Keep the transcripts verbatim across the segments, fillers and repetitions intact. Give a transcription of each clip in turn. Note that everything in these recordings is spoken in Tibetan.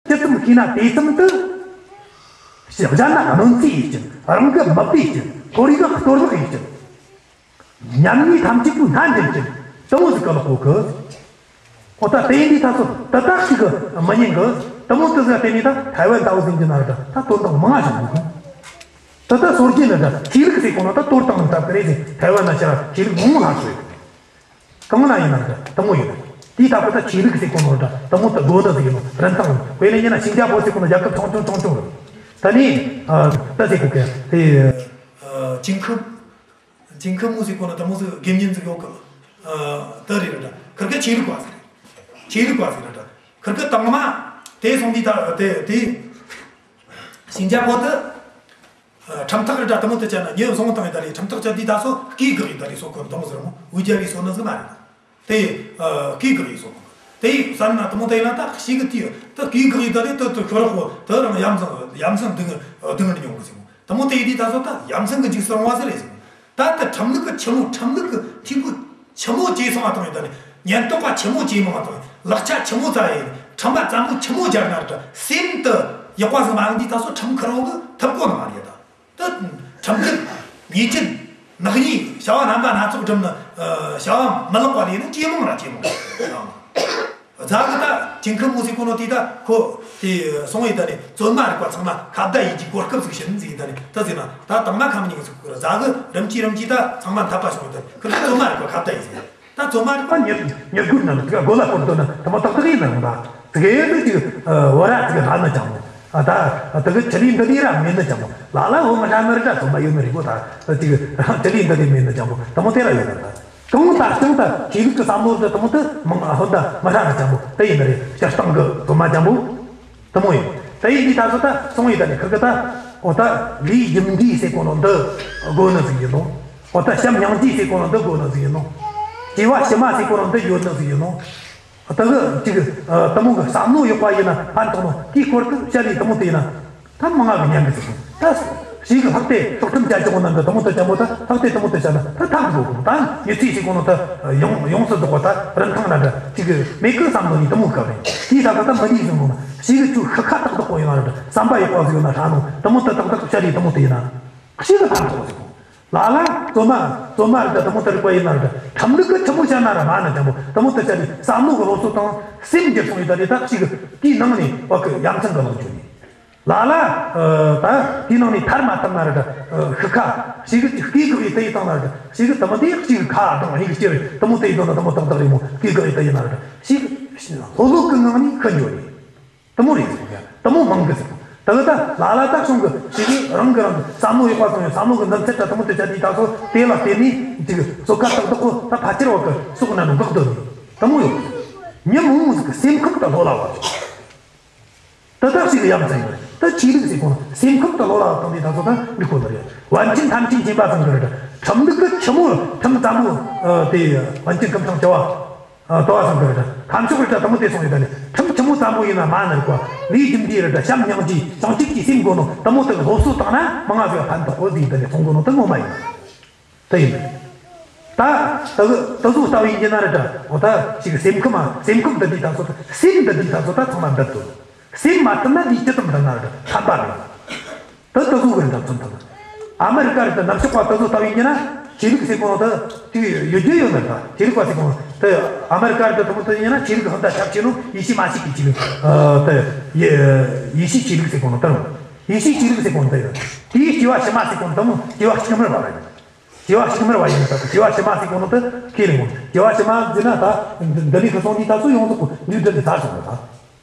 ཇི་ཙམ་ཤེས་ན་དེ་ཙམ་དུ། གཞན་ན་གནོད་འཚེ་ཡེད་ཅིང་རང་གི་མི་བདེ་ཅིང་ཁོར་ཡུག་གཏོར་བརླག་ཡེད་ཅིང་། ཉམ་ཉེས་ཐམས་ཅད་པོ་སྣ་འདྲེན་ཅིང་དུ་མོ་ཟིག་ག་ལ་གོ་གི། ཨོ་ད་དེ་ཡིན་དུས་ད་ཚོ་དེ་དག་ཞིག་གི་མི་ཉན་གི། དུ་མོ་དེ་ཟིག་དེ་ནས་ད་ཐའེ་ཝན་ལྟ་བུ་ཟིན་གྱི་ན་ར་ད་ད་དོན་དག་མང་ང་བྱུང་གི། དེ་ད་སོར་གྱི་ནི་ད་ཆོས་ལུགས་ཟེར་གོ་ནོ་ད་གཏོར་བཏང་ནི་ད་དེ་རེད་ཟེར། ཐའེ་ཝན་ན་ཤར་ཆོས་ལུགས་མང་ང་ལྷག་སོ་ཡོད། གང་ན་ཡིན་ན་ར་དུ་མོ་ཡོད། དེའི་ད་གི་ད་ཆོས་ལུགས་ཟེར་གོ་ནོ་ར་དུ་མོ་ད་དགོས་ནི་ཟིག་ཡིན་ནོ་རིན་ཐང་། དཔེ་ལེན་ཡིན་ན་ཤིན་ཅང་པོ་ཟེར་གོ་ནོ་རྒྱལ་ཁབ་ཆུང་ཆུང་ཆུང་ཆུང་རེད། ད་ནི་ཨ་ད་ཟེར་གོ་གི་དེ་ཨ་ཅིང་ཁུ། ཅིང་ཁུ་མོ་ཟེར་གོ་ནོ་དུ་མོ་ཟིག་དགེ་བསྙེན་ཟིག་ཡོད་གི། ཨ་ད་རེད་ར་ད་ཁིར་གི་ཆོས་ལུགས་པ་ཟིག་རེད། ཆོས་ལུགས་པ་ཟིག་ར་ད་ཁིར་གི་དང་མ་དེ་སོང་དུས་ད་དེ་དེ་ཤིན་ཅང་པོ་དུ། ཨ་ཁྲིམས་ཐག་རེ་འདྲ་དུ་མོ་དུ་བཅད་ན་ཉེ་བཟུང་བཏང་ཡོད་ད་རེད། ཁྲིམས་ཐག་བཅད་དུས་ད་སོ་སྐེ་གི་ཡོད་ད་རེད། སོ་ཁོ་དང་ཟེར་མོ་འུ་རྒྱ་བའི་སོ་ནི་ཟིག་མ་རེད། དེ་ཨ་སྐེ་གི་ཡོད་སོ་ཁོ་དེ་བསམ་ན་དུ་མོ་དུ་ཡིན་ན་ད་ཤི་གི་དུས་ད་སྐེ་གི་ཡོད་ད་རེད། དུ་དུ་ཤོར་ཁོ་དུ་རང་ཡ་མཚན་ཡ་མཚན་སྡུག་སྡུག་མྱོང་གི་ཟེར་མོ་དུ་མོ་དུ་ཡིན་དུས་ད་སོ་ད་ཡ་མཚན་གི་འཇིགས་སུ་རུང་བ་ཟེར་རེད་ཟེར་མོ། ད་ལྟ་ཁྲིམས་ལུགས་ཀྱི་ཆི་མོ་ཁྲིམས་ལུགས་ཀྱི་འཐུས་སྒོ་ཆི་མོ་བྱས་སོང་བ་དང་ཡིན་ད་ནི་ཉེན་རྟོག་པ་ཆི་མོ་བྱས་མང་བ་དང་ལག་ཆ་ཆི་མོ་བཙལ་ཡིན་ཁྲིམས་པ་བཙན་པོ་ཆི་མོ་སྦྱར་ན་ར་སེམས་དུ་ཡག་པ་ཟིག་མ་ཡོང་དུས་ད་སོ་ཁྲིམས་ཁུར་འོང་གི་ཐུབ་གོ་ནི་མ་རེད་ད། ད་ཁྲིམས་འགལ་ཉེས་ཅན་ནག་ཉེས་བྱ་བ་རྣམ་པ་སྣ་ཚོགས་བསྒྲུབས་ནི་བྱ་བ་མི་ལེགས་པ་ལས་ནི་ཇེ་མང་ར་ཇེ་མང་རེད། རྫ་གི་ད་ཅིང་ཁུ་མོ་ཟེར་གོ་ནོ་དེ་ད་ཁོ་དེ་སོང་ཡི་ད་ནི་བཙོན་མ་རིག་པ་ཚང་མ་ཁ་བརྡ་ཡིན་གྱི་གོ་སྐབས་ཟིག་བྱིན་ཟིག་ཡི་ད་ནི་ད་ཟེར་ན་ད་དང་མ་ཁ་མི་ཉན་ཟིག་གོ་ར་རྫ་གི་རིམ་གྱིས་རིམ་གྱིས་ད་ཚང་མ་འཐད་པ་བྱུང་ཡི་ད་ནི་ཁོ་བཙོན་མ་རིག་པ་ཁ་བརྡ་ཡིན་ཟིག་ད་བཙོན་མ་རིག་པ་ཉེར་ཉེར་དགུ་ན་ནི་དེ་ག་མགོ་ལ་སྐོར་དོ་ན་དེ་མོ་ཏག་ཏག་ཡིན་ན་རུང་ད་དེ་གའི་དེ་ཅིག་བོ་ར་དེ་ག་ཧ་ན་ཅང་མོ་ད་དེ་གི་ཆི་ལི་འདི་ལི་ར་མེད་ན་ཅང་མོ་ལ་ལ་བོ་མི་ཧྲ་ནི་རི་ད་བཙོན་མ་ཡོད་ནི་རེད་གོ་ད་ཅིག་ཆི་ལི་འདི་ལི་མེད་ན་ཅང་མོ་དེ་མོ་དེ་ར་ཡོད་ན་ད། གང་ལྟར་ཀྱང་ད་ཆོས་ལུགས་ཀྱི་བསམ་བློ་དེ་དང་དེ་མང་ཧོན་ད་མི་ཧྲ་ན་ཅང་པོ་དེ་ཡིན་ནི་རེད། སྤྱིར་བཏང་གི་དོན་མ་ཅང་པོ་དེ་མོ་ཡིན། དེ་ཡིན་དུས་ད་གཟོད་ད་སོང་ཡིན་ད་ནི་ཁིར་གི་ད་འོ་ད་ལས་རྒྱུ་འབྲས་ཟེར་གོ་ནོ་འདི་དགོས་ནི་ཟིག་ཡིན་ནོ། འོ་ད་བྱམས་སྙིང་རྗེ་ཟེར་གོ་ནོ་འདི་དགོས་ནི་ཟིག་ཡིན་ནོ། སྐྱེ་བ་ཕྱི་མ་ཟེར་གོ་ནོ་འདི་ཡོད་ནི་ཟིག་ཡིན་ནོ། ད་གི་ཅིག་དེ་མོ་གི་བསམ་བློ་ཡག་པ་ཡིན་ན་ཕན་ཐོགས་ནོ་དེའི་སྐོར་དུ་བཤད་ལས་དེ་མོ་དེ་ཡིན་ན། ད་མང་ང་གི་ཉན་གི་ཟིག་ད་ཞིག་གི་ལྷག་དེ་སྲོག་ཁྲིམས་བཅད་ཀྱི་འོང་ན་འདི་དེ་མོ་དེ་ཅན་པོ་ད་ལྷག་དེ་དེ་མོ་དེ་བྱ་ན་ད་ཐབས་དགོས་གོ་ད་མི་ཚེ་ཞིག་གོ་ནོ་ད་ཡོངས་ཡོངས་སུ་རྫོགས་པ་ད་རིན་ཐང་ན་འདྲ་ཅིག་གི་མེད་གི་བསམ་ནོ་ནི་དེ་མོ་སྐབས་རེད། དེའི་ད་ག་ད་མི་ལུས་ཟིན་གོ་ན་ཞིག་གི་ཆུ་ཤི་ཁ་ཏག་ཏག་གོ་ཡོང་ན་འདྲ་བསམ་པ་ཡག་པ་ཟིག་ཡོད་ན་ཧྲ་ནོ་དེ་མོ་དེ་ཏག་ཏག་བྱ་ལས་དེ་མོ་དེ་ཡིན་ན་ཞིག་གི་ཐབས་དགོས་ཟིག་གོ་ལ་ལ་བཙོན་མ་བཙོན་མ་རེད་ད་དེ་མོ་དེ་རིག་པ་ཡིན་ན་རེད། ཁྲིམས་ལུགས་གི་ཆི་མོ་བྱ་ན་ར་མ་ན་ཅན་པོ་དེ་མོ་དེ་བྱ་ལས་བསམ་བློ་གི་སློབ་གསོ་དང་སེམས་འགྱུར་སོང་ཡོད་ད་རེད། ད་ཞིག་གི་དེའི་ནང་ནས་བ་གི་ཡ་མཚན་གི་ལོག་འགྱོ་ནས། ལ་ལ། ད་དེའི་ནང་ནས་ཐར་མ་ཐུབ་ན་ར་ད་ཤི་ཁ། ཞིག་གི་སྐེ་གི་ཡི་དེ་ཡི་བཏང་ན་ར་ད་ཞིག་གི་དེ་མོ་དེ་ཞིག་གི་ཁ་དང་ཡི་གི་ལྕེ་རེད་དེ་མོ་དེ་ཡི་བཏང་ན་དེ་མོ་ཏག་ཏག་རེད་མོ། སྐེ་གི་ཡི་དེ་ཡི་ན་ར་ད་ཞིག་ལྷོད་ལྷོད་གི་ངང་ནས་ཤི་འགྱོ་རེད། དེ་མོ་རེད་ཟེར་གི་དེ་མོ་མང་གི་ཟེར་གི་ད་གི་ད་ལ་ལ་ད་གཞུང་གི་ཞིག་གི་རང་གི་རང་གི་བསམ་བློ་ཡག་པ་སོང་ཡང་བསམ་བློ་གི་འདུ་ཚད་ད་དེ་མོ་དེ་བྱ་དེ་ད་ཚོ་དེ་ལ་བརྟེན་ནས་ཅིག་གི་བཟོད་དཀའ་ཏག་ཏག་གོ་ད་ཕལ་ཆེར་བ་གི་སྲོག་ན་ནུ་འགག་སྡོད་ནས་དེ་མོ་ཡོད། མི་མང་མོ་ཟིག་གི་སེམས་ཁམས་ད་ལྷོད་ལ་བ། ད་ལྟ་ཞིག་ཡ་མཚན་ཡོད་རེད། ད་ཆོས་ལུགས་ཟེར་གོ་ན་སེམས་ཁམས་དང་ལོ་ལ་བཏང་དུས་ད་ཚོ་ད་འགྲིག་གོ་ནི་རེད། པཎ་ཆེན་ཐམས་ཅད་མཁྱེན་པ་ཚང་གི་རེད། ཁྲིམས་ལུགས་ཀྱི་ཆི་མོ་ཁྲིམས་བཙན་པོ་དེ་པཎ་ཆེན་སྐུ་ཕྲེང་བཅུ་བ་དོ་བ་ཚང་གི་རེད། ཐམས་ཅད་རེད། ད་དེ་མོ་དེ་སོང་ཡོད་ད་ནི་ཁྲིམས་ཆི་མོ་བཙན་པོ་ཡིན་ན་མ་ནི་རེད་གོ། ལས་རྒྱུ་འབྲས་རེད། བྱམས་སྙིང་རྗེ་བྱང་ཆུབ་ཀྱི་སེམས་དགོས་ནོ་དེ་མོ་དེ་སློབ་གསོ་བཏང་ན་མང་ང་ཟིག་ཕན་ཐོགས་གོ་ཟིག་ད་ནི་ཚོང་དགོས་ནོ་དེ་ངོ་མ་ཡིན། དེ་ཡིན། ད་ད་གི་ད་གཟོད་ལྟ་བུ་ཡིན་གྱི་ན་རེད་ད། འོ་ད་ཅིག་སེམས་ཁམས་སེམས་ཁམས་འདི་འདི་ད་གཟོད་སེམས་འདི་འདི་ད་གཟོད་ད་ཚང་མ་འདི་འདུག་སེམས་མ་མཐུན་ན་ལུས་ཅི་ཙམ་འདི་ན་རེད་ཕན་པ་མེད། ད་ད་གཟོད་གི་འདྲ་མཚོན་ཐུབ། ཨ་མེ་རི་ཀ་རེད་ད་ནམ་ཞོགས་པ་ད་གཟོད་ལྟ་བུ་ཡིན་གྱི་ན་ཆོས་ལུགས་ཟེར་གོ་ད་ཅིག་ཡོད་རྒྱུ་ཡོད་ནི་རེད་ད། ཆོས་ལུགས་པ་ཟེར་གོ་ད་ཨ་མེ་རི་ཀ་རེད་ད་དུང་ད་ཡིན་ན་ཆོས་ལུགས་ཧང་ད་ཁྱབ་ཆེ་ནོ་ཡེ་ཤུ་མ་ཤི་ཀི་ཆོས་ལུགས་ད་ཡེ་ཤུ་ཆོས་ལུགས་ཟེར་གོ་ནོ་ད་ཡེ་ཤུ་ཆོས་ལུགས་ཟེར་གོ་ནོ་ད་ཡོད། དེའི་སྐྱེ་བ་ཕྱི་མ་ཟེར་གོ་ནོ་ད་མོ་སྐྱེ་བ་གཅིག་མར་བ་རེད། སྐྱེ་བ་གཅིག་མར་བ་ཡིན་ད་སྐྱེ་བ་ཕྱི་མ་ཟེར་གོ་ནོ་དེ་ཁས་ལེན་གོ། སྐྱེ་བ་ཕྱི་མ་ཟེར་ན་ད་འདི་ལས་ཁ་སོང་དུས་ད་ཚོ་ཡོངས་རྫོགས་ལུས་འདི་ལས་ད་སོང་ད།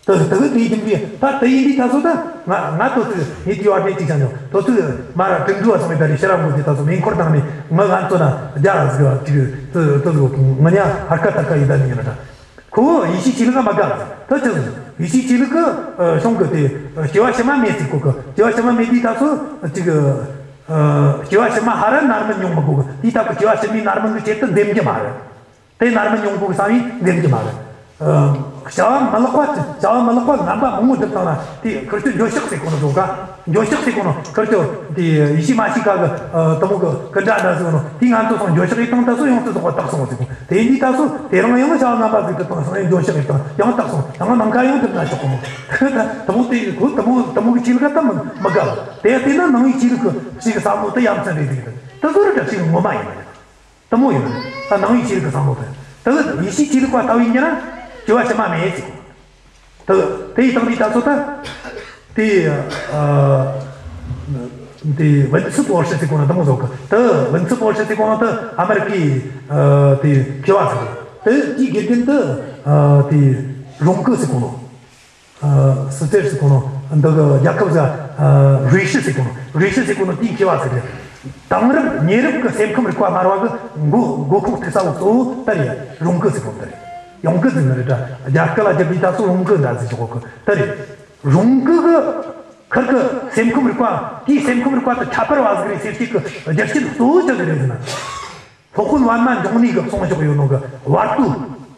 ད་ད་གི་དེའི་རྒྱུ་འབྲས་ད་དེ་ཡིན་དུས་ད་ཚོ་ད་ང་ང་ཏོ་ཚོས་ངའི་དེ་བ་དེ་གཅིག་བྱ་མྱོང་། ཏོ་ཚོས་མ་ར་དྲིན་གྲོ་བ་སོང་བའི་ད་རེ་ཤི་ར་མགོ་དེ་ད་ཚོ་མེ་འཁོར་བཏང་ནས་ང་ང་ཚོ་ན་རྒྱ་ར་ཟིག་བ་ཅིག་ཏོ་ཏོ་ཚོ་ང་ཉ་ཧར་ཀ་ཐར་ཀ་ཡིན་ད་ནི་ཡིན་ན་ད། ཁོ་ཡེ་ཤུའི་ཆོས་ལུགས་ལ་མ་དགའ། ད་ཅི་ཟེར། ཡེ་ཤུའི་ཆོས་ལུགས་ཀྱི་གཞུང་གི་དེ་སྐྱེ་བ་ཕྱི་མ་མེད་ཟེར་གོ་གི། སྐྱེ་བ་ཕྱི་མ་མེད་དུས་ད་ཚོ་ཅིག་སྐྱེ་བ་ཕྱི་མ་ཧ་ར་ནར་མི་མྱོང་མི་དགོས་གི། དེའི་སྟབས་ཀྱི་སྐྱེ་བ་ཕྱི་མའི་ནར་མི་གི་ཆེད་དུ་འདེམ་གྱི་མ་རེད། དེ་ནར་མི་མྱོང་དགོས་གི་བསམ་ཡས་འདེམ་གྱི་མ་རེད། བྱ་བ་མི་ལེགས་པ་བྱ་བ་མི་ལེགས་པ་ངན་པ་མང་པོ་སྒྲུབ་བཏང་ན། དེ་ཁིར་ཆོ་འགྱོད་བཤགས་ཟེར་གོ་ནོ་བཟོ་ག་འགྱོད་བཤགས་ཟེར་གོ་ནོ། ཁིར་ཆོ་དེ་ཡེ་ཤུ་མ་ཤི་ཀ་གི་དེ་མོ་གི་སྐུ་འདྲ་འདྲ་ཟེར་གོ་ནོ། དེ་ང་ཚོ་སོང་འགྱོད་བཤགས་ཡེ་བཏང་། ད་སོ་ཡོང་དུ་ཟོག་པ་དག་སོང་ཟེར་གོ། དེ་འདི་ད་སོ་དེ་རང་ཡང་བྱ་བ་ངན་པ་ཟིག་སྒྲུབ་བཏང་སོང་། ཡང་འགྱོད་བཤགས་ཡེ་བཏང་། ཡང་དག་སོང་། ཡང་ནམ་མཁའ་ཡང་སྒྲུབ་ན་ཆོག་གོ་མོ། དེ་མོ་དེ་ཁོ་དེ་མོ་དེ་མོ་གི་ཆོས་ལུགས་ད་མི་མི་དགའ་ལ། དེ་དེ་ན་ནང་པའི་ཆོས་ལུགས་གི་ཞིག་གི་བསམ་བློ་དེ་ཡ་མཚན་རེད་ཟིག་དེ་ད་སོ་ར་འདྲ་ཞིག་ངོ་མ་ཡིན་ན་རེད། དེ་མོ་ཡོད་རེད། ད་ནང་པའི་ཆོས་ལུགས་ཀྱི་བསམ་བློ་དེ། ད་གི་ཡེ་ཤུའི་ཆོས་ལུགས་པ་ལྟ་བུ་ཡིན་རྒྱུ་ན་སྐྱེ་བ་ཕྱི་མ་མེད་ཟེར་གོ། ད་དེ་ཡི་སྟེང་དེ་ད་ཚོ་ད་དེ་ཨ་དེ་文茨博士ཟེར་གོ་ན་དེ་མོ་ཟོ་གི། ད་文茨博士ཟེར་གོ་ན་ད་ཨ་མེ་རི་ཁའི་ཨ་དེ་མཁས་པ་ཟེར་གི། ད་དེའི་དགེ་རྒན་ད་ཨ་དེ་རོང་ཀི་ཟེར་གོ་ནོ། སི་ཙེར་ཟེར་གོ་ནོ། འདི་གི་རྒྱལ་ཁབ་ཟ་རུས་ཤི་ཟེར་གོ་ནོ། རུས་ཤི་ཟེར་གོ་ནོ་དེའི་མཁས་པ་ཟེར་རེད། དེང་རབས་ཉེ་རབས་ཀྱི་སེམས་ཁམས་རིག་པ་སྨྲ་བ་གི་འགོ་འགོ་ཁུངས་ཐུག་ས་བོ་གཙོ་བོ་ད་རེད། རོང་ཀི་ཟེར་གོ་ནོ་ད་རེད། ཡོང་ཀི་ཟེར་ནི་རེད་ད། རྒྱ་སྐད་ལ་རྒྱབ་དུས་ད་སོ་རོང་ཀི་འདྲ་ཟེར་གོ་གི་ད་རེད། རོང་ཀི་གི་ཁིར་གི་སེམས་ཁམས་རིག་པ་དེའི་སེམས་ཁམས་རིག་པ་དེ་ཁྱད་པར་བ་ཟིག་རེད་ཟེར་ཅིག་གི་རྒྱུ་རྐྱེན་གཙོ་བོ་ཅི་ཟིག་རེད་ཟེར་ན། སློབ་དཔོན་པདྨ་འབྱུང་གནས་ཀྱིས་གསུངས་བཞག་ཡོད་ནོ་གི་ཝར་ཏུ།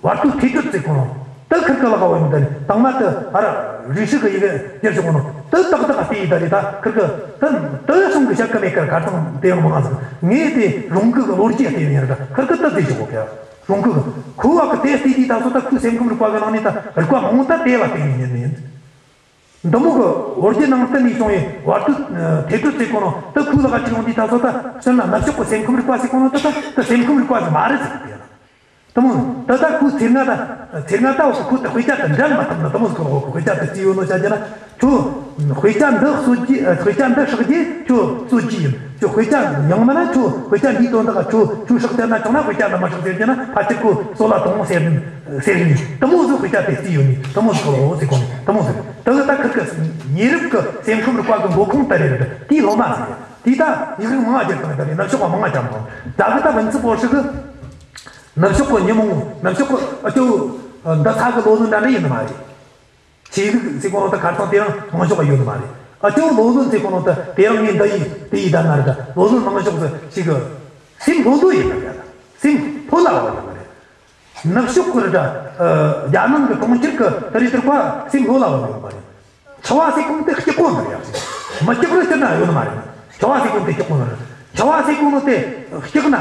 ཝར་ཏུ་ཐེ་ཏྲུ་ཟེར་གོ་ནོ། ད་ཁིར་ཀ་ལ་ག་བ་ཡོང་ད་ནི་དང་མ་ད་ཨ་ར་རུས་ཤི་གི་ཡི་གེ་བསྒྱུར་བཞག་ནོ། ད་ཏག་ཏག་ཨ་ཏི་ཡི་ད་རེད། ད་ཁིར་ཀ་ད་ད་གསུང་གི་བཤད་ཀ་མེད་ཀ་གར་དང་དེ་ཡང་མང་ཟིག་ངས་དེ་རོང་ཀི་གི་ལོ་རྒྱུས་ཨ་ཏི་ཡི་ཡིན་ར། ད་ཁིར་ཀ་ད་དེ་བཞག་གོ་ཁ་རོང་ཀི་གི་ཁོ་བ་གི་དེ་ཨ་ཏི་ཡི་ད་སོ་ད་ཁོའི་སེམས་ཁམས་རིག་པ་གི་ནང་ནས་ད་རིག་པ་མང་པོ་ད་དེ་ལ་བརྟེན་ནས་ཡིན་ནི་ཡིན། འདི་མོ་གི་བོད་བརྒྱུད་ནང་བསྟན་ནས་བྱུང་བའི་ཝར་ཏུ་ཐེ་ཏྲུ་ཟེར་གོ་ནོ། ད་ཁོའི་ལག་ག་ཅིག་ཡོང་དུས་ད་སོ་ད་སྤྱིར་ན་ནུབ་ཕྱོགས་ཀྱི་སེམས་ཁམས་རིག་པ་ཟེར་གོ་ནོ་ད་ད་ད་སེམས་ཁམས་རིག་པ་ཟེར་མ་རེད་ཟེར་གི་ཡོད། དེ་མོ་ད་ད་ཁོའི་ཚེ་སྔ་ད་ཚེ་སྔ་ད་འོ་ཁོ་ད་དཔེ་ཆ་དེ་འགྲན་མ་ཐུབ་ན། དེ་མོ་ཟེར་གོ་ནོ། ཁོ་དཔེ་ཆ་དེ་བརྩིས་ཡོད་ནོ་བྱ་རྒྱུ་ན། ཁྱོད་དཔེ་ཆ་འདི་གསོད་རྒྱུ་དཔེ་ཆ་འདི་སྲེག་རྒྱུ་ཁྱོད་གསོད་རྒྱུ་ཡིན། ཁྱོད་དཔེ་ཆ་ཡང་མིན་ན་ཁྱོད་དཔེ་ཆ་འདིའི་དོན་དག་ཁྱོད་ཁྱོད་སྲེག་བྱས་ན་ཆོག་ན། དཔེ་ཆ་འདི་མ་སྲེག་ཟེར་རྒྱུ་ན་ཕལ་ཆེར་ཁོ་གསོད་ལ་གཏོང་ཟེར་ཟེར་ནི་དེ་མོ་ཟིག་དཔེ་ཆ་དེ་བརྩིས་ཡོད་ནི་དེ་མོ་ཟིག་གོ་ལོ་ཟེར་གོ་ནི་དེ་མོ་ཟིག་ད་གི་ད་ཁིར་གི་ཉེ་རབས་ཀྱི་སེམས་ཁམས་རིག་པ་གི་འགོ་ཁུངས་ད་རེད། དེའི་སློབ་མ་ཟིག་རེད། དེ་ད་ཡིག་རིགས་མང་ང་བསྒྱུར་བཏང་ད་རེད། ནུབ་ཕྱོགས་པ་མང་ང་བསྒྱུར་བཏང་། ད་གི་ད་文茨博士གི་ནུབ་ཕྱོགས་གི་ཉོན་མོངས་ནུབ་ཕྱོགས་གི་ཨ་ཅོ་འདི་ཚ་གི་ལོ་ནི་འདྲ་འདྲ་ཡིན་ནི་མ་རེད། ཆོས་ལུགས་ཟེར་གོ་ནོ་ད་གར་སང་དེ་རིང་མང་ཤོས་ཡོད་ནི་མ་རེད། ཨ་ཅོ་ལོ་ལོན་ཟེར་གོ་ནོ་ད་དེ་རིང་ངས་འདི་ཡིན་དེ་ཡིན་ད་ན་རེད། ད་ལོ་ལོན་མང་ཤོས་ཟིག་ཞིག་གི་སེམས་ལྷོད་ལྷོད་ཡིན་པ་རེད། སེམས་ལྷོད་ལྷོད་ཡོད་པ་རེད། ནུབ་ཕྱོགས་ཀྱི་རེད་ད། རྒྱ་ནང་གི་གྲོང་ཁྱེར་གྱི་ད་རེད་དེར་པ་སེམས་ལྷོད་ལྷོད་ཡོད་པ་རེད། འཆི་བ་ཟེར་གོ་ནོ་དེ་སྐྱིད་པོ་ནི་རེད་ཡ། མི་སྐྱིད་པོ་ཟེར་ན་ཡོད་ནི་མ་རེད། འཆི་བ་ཟེར་གོ་ནོ་དེ་སྐྱིད་པོ་ནི་རེད། འཆི་བ་ཟེར་གོ་ནོ་དེ་སྐྱིད་ན་